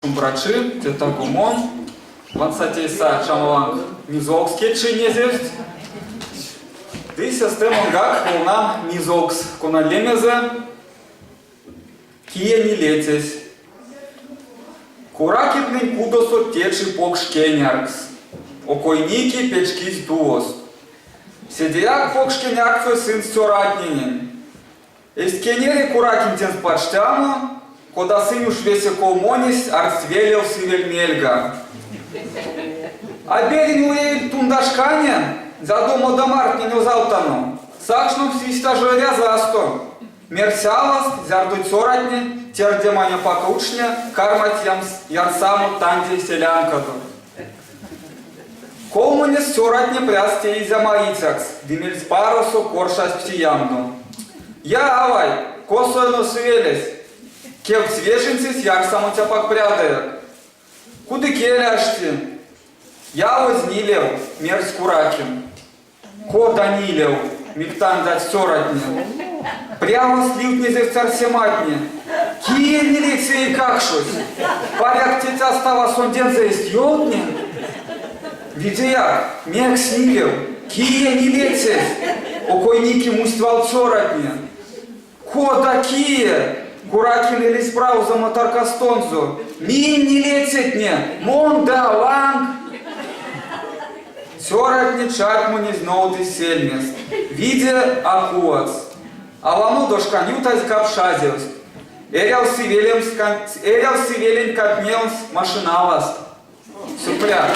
Шумбрачи, те таго мон. Ванса тейса чамаланк мизолкскеть чийнезевсть. Ды сестэ монгак полнан мизолкс, кона лемезэ Кие нилецесь. Куракитнень кудосо течи покш кеняркс. Окойники печкизь тувост. Седеяк покш кенярксось сынст цёратненень. Эзть кенере Куракин тенст пачтямо, кода сынь уш весе колмонест ардсть велев сывель мельга. А берень улевель тунда шкане, зярдо модамартнень озавтано, сакшномс истя жо эрязасто. Мерсь аваст, зярдо цёратне, тердемань апак учне, кармасть ярсамо тантей селянкадо. Колмонест цёратне пряст теизь амарицякс ды мельспаросо коршасть пси ямдо. Я, авай, косо эно сывелесь? Кевкстсь вешенцесь ярсамо апак прядояк. Кудыкеле ашти. Явозь нилев, мерсь Куракин. Кода нилев, мик тандадсть цёратне. Прявост ливтнезевсть арсематне. Кие нилеце эйкакшось? Паряк, тетяст-аваст сондензэ эзть ёвтне? Видеяк, мекс нилев? Кие нилецесь? Окойники мусть вал цёратне. Кода кие? Куракин элесь праузомо таркастонзо. Минь нилецетне, мон да ланг! Цёратне чатьмонезь нолдызь сельмест. Виде, а куватьс. Аламодо шкань ютазь капшазевсть. Эрявсь сывелемс, эрявсь сывелень каднемс машинаваст. Сюкпря.